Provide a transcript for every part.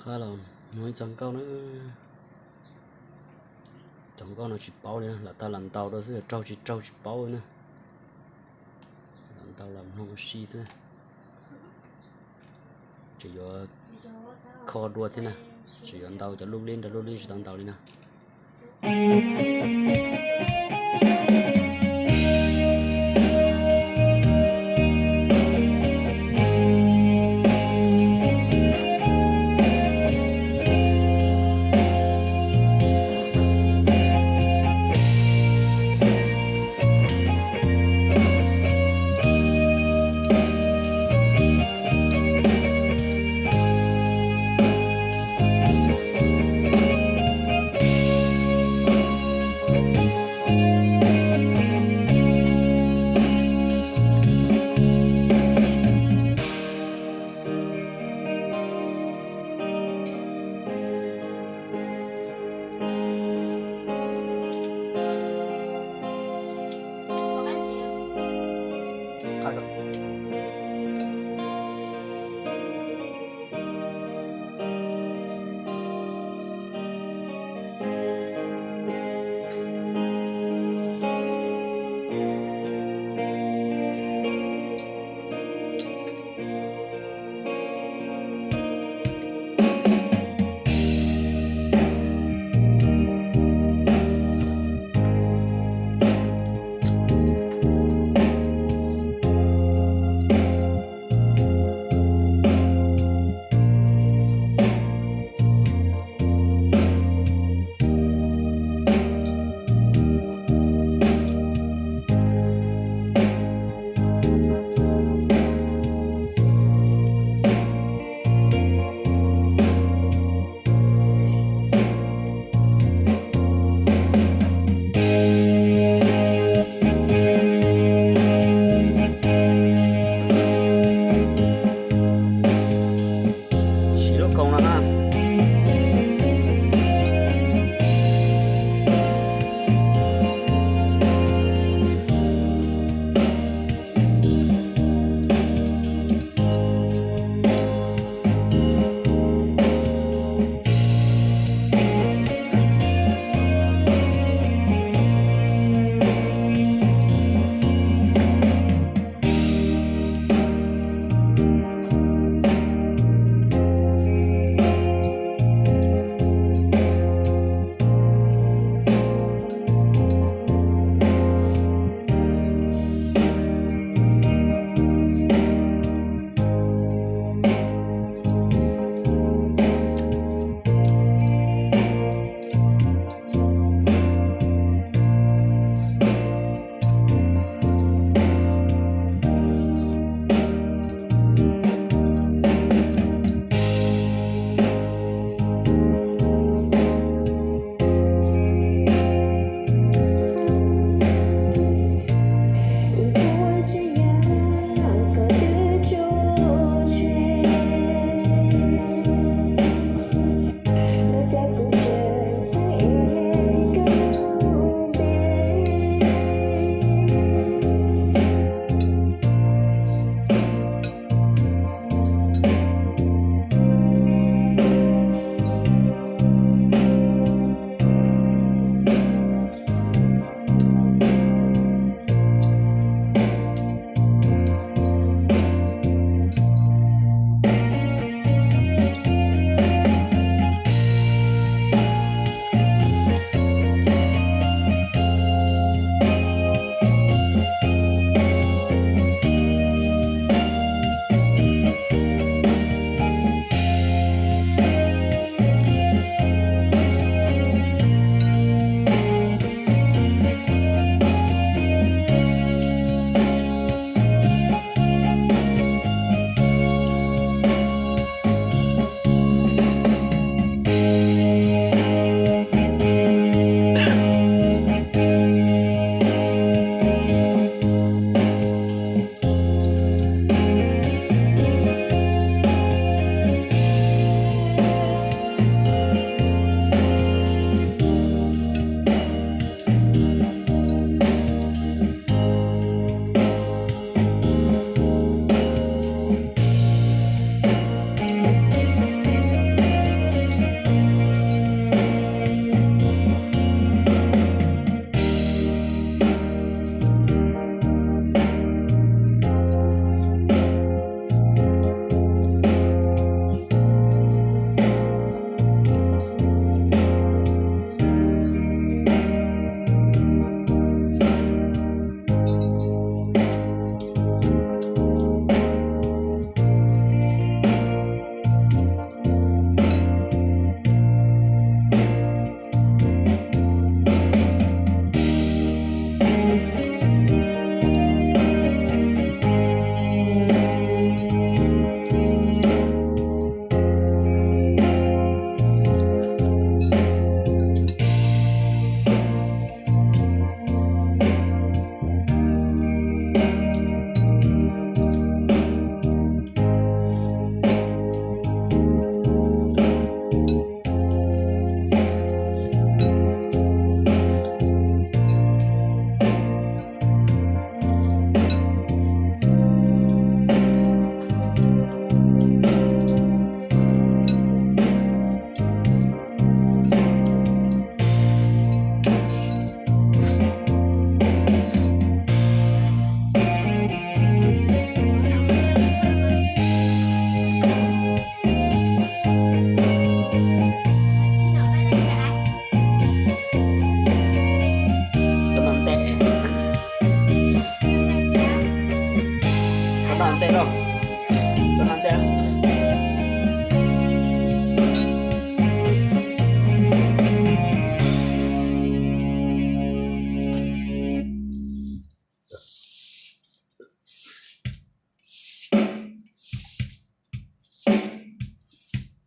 Qab los mloog ib txoj nkauj na. Cov nkauj no tsis paub li, lam tau lam ntaus rau xwb, raug tsis raug tsis paub na. Lam ntaus lam mloog ua si xwb. Tseem yuav kho dua thiab na, tseem yuav ntaus cov lub lib nrog lub lib tsis tau ntaus li na.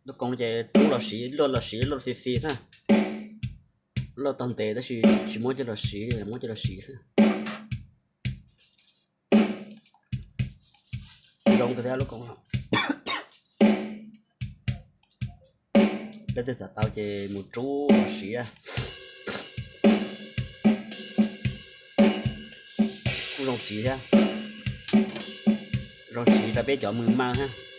Lub koos ces rub los siv, luaj los siv, luaj fij fij xwb. Luaj tau ntev tab sis tsis muab coj los siv, muab coj los siv xwb. Zoo kawg thiab lub koos. Leej twg xav tau ces mus rub los siv, kuj zoo siv thiab. Zoo siv rau peb cov mws maj thiab.